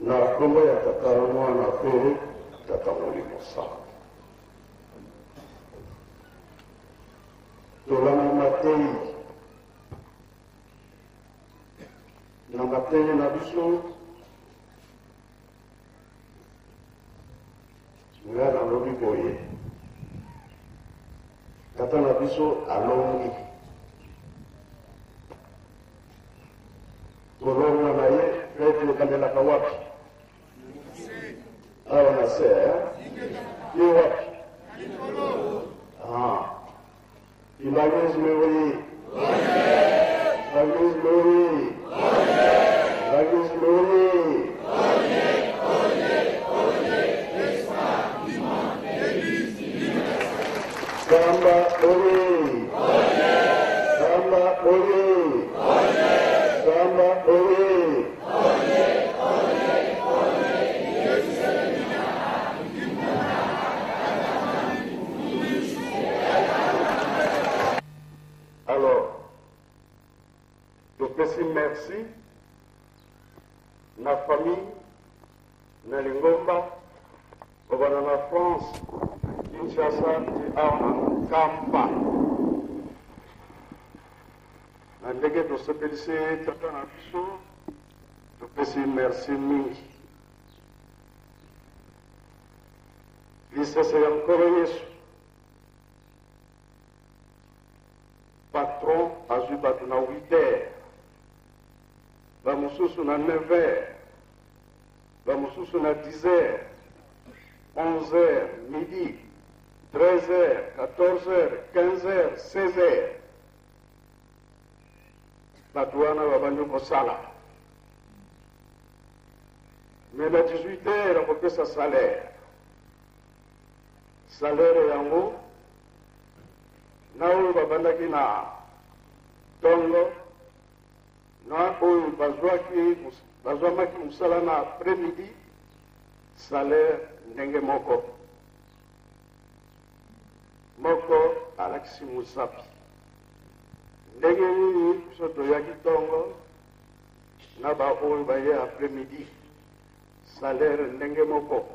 Na nkombo ya Tata, Mwana mpe Tata Molimo Santu. Tolanda mateyi na mateyi na biso. Nga nalobi boye, Tata na biso alongi. Kolonga na ye fete ebandelaka wapi? Awa na se, eh? Ye wapi? Ah. Kimbanguisme oye! Kimbanguisme oye! Kimbanguisme oye! Kamba oye! Kamba oye! Kamba oye! Alors, topesi merci na famille, na lingomba, kobanda na France, Kinshasa ti awa na Nkamba. Na ndenge tosepelisi tata na biso, topesi merci mingi. Lisese ya Nkolo Yesu. Patron azwi bato na 8 heures, ba mosusu na 9 heures, ba mosusu na 10 heures, 11 heures, midi, 13 heures, 14 heures, 15 heures, 16 heures. Bato wana babandi kosala. Mais na 18 heures akopesa salaire. Salaire yango na oyo babandaki na tongo na oyo bazwaki bazwamaki mosala na après midi, salaire ndenge moko. Moko alakisi mosapi. Ndenge nini biso toyaki tongo na ba oyo baye après midi, salaire ndenge moko?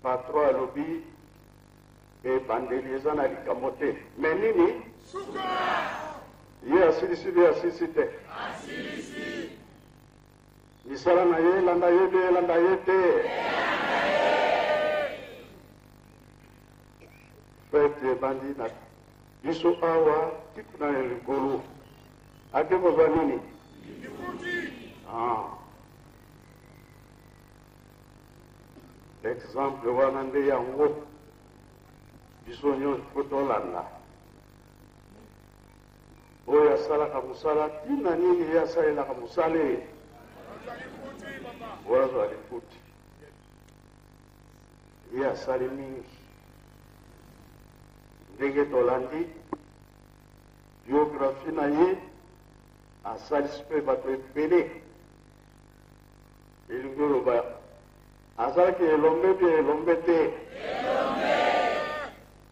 Patron alobi ebandeli eza na likambo te, mais nini? Suka! Ye asilisi be asilisi te? Asilisi. Misala na ye elanda ye be elanda ye te? Fete ebandi na biso awa ti kuna na likolo. Ake kozwa nini? Lifuti. Ah. Exemple wana nde yango biso nyonso fo tolanda. Oyo asalaka mosala, ntina nini ye asalelaka mosala e? Oyo azwa lifuti. Ye asali mingi. Ndenge tolandi biographie na ye, asalisi mpe bato ebele. Elingi oloba azalaki elombe bie elombe te? Elombe.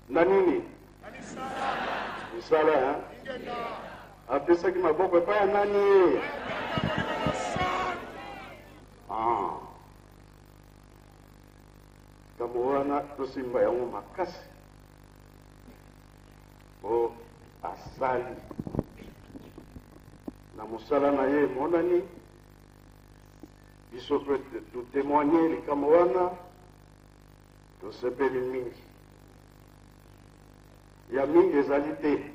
Na nini? Na misala. Misala, hein? Apesaki maboko epai ya nani ye? Ah. Likambo wana tosimba yango makasi po asali na mosala na ye emonani. Biso mpe to temoigner likambo wana, tosepeli mingi. Ya mingi ezali te,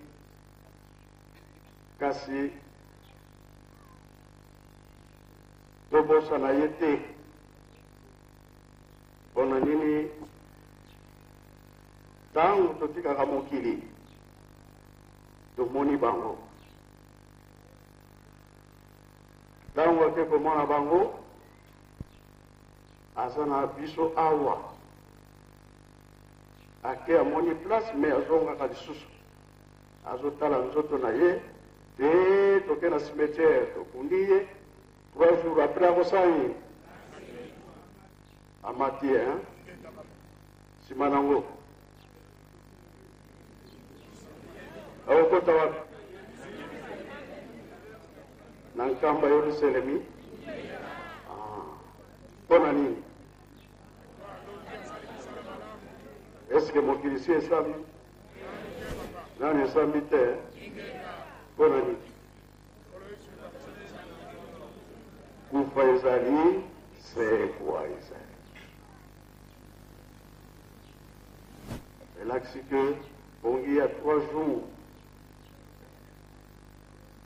kasi tobosana ye te. Mpo na nini? Ntango totikaka mokili, tomoni bango. Ntango ake komona bango, aza na biso awa, ake amoni place mais azongaka lisusu, azotala nzoto na ye te. Toke na cimetière, tokundi ye, 3 jours après akosala nini? Amati ye, hein? Nsima nango akokota wapi? Na nkamba Yerusalemi. Mpo na nini? Eske mokili si esambi? Nani esambi te? Mpo na nini? Kufa ezali, sekwa ezali. Elakisi ke pongi ya 3 jours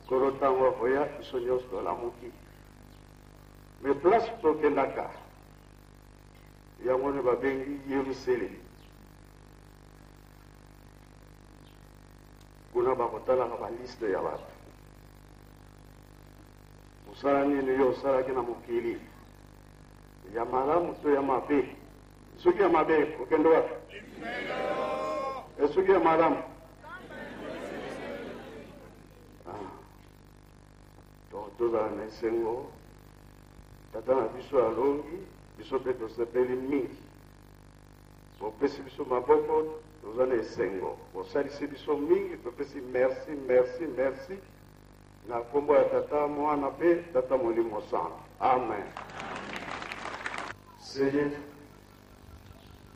Nkolo ntango akoya biso nyonso tolamuki. Mais place tokendaka yango nde babengi Yerusalemi. Kuna bakotalaka baliste ya bato. Mosala nini yo osalaki na mokili, ya malamu to ya mabe? Soki ya mabe, okende wapi? E soki ya malamu? Ah. Donc tozala na esengo, tata na biso alongi, biso mpe tosepeli mingi. Bopesi biso maboko, toza na esengo. Bosalisi biso mingi, topesi merci, merci, merci na nkombo ya Tata, Mwana mpe Tata Molimo Santu. Amen. Seye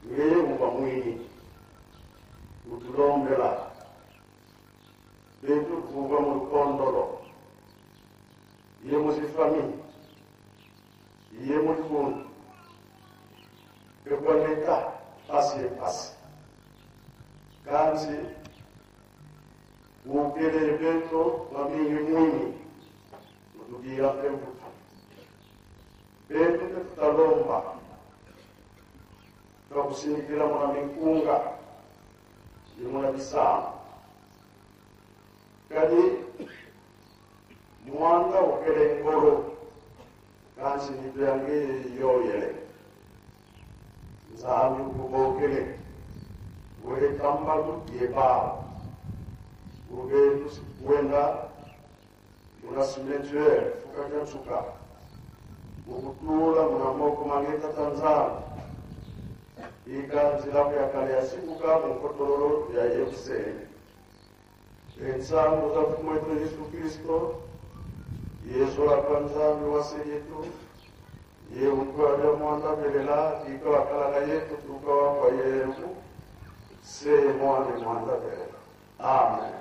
ngeye uba mwinyi utulombela betu kuva mu lukondolo ye muzifami ye mulikundu ekwaleta pasi epasi kanzi ukelele beto bamingi mwinyi utubila mpe mbutu betu mpe tutalomba twakusinikila muna minkunga ni muna bisamba kadi mwanda ukele ngolo kansi nitu yange yoyele nzambi ukubokele wele tambalu yebao ube wenda muna cimetière fuka nsuka ukutula muna moko mangeta tanzania ikanzila kuyakala yasikuka munkotololo ya Yerusalemu ensango za mfumu wetu Yesu Kristo yesolaka Nzambi wase yetu ye utwalya mwanda belela ika wakalala yetu tuka wakwa yehu se mwane mwanda belela. Amen.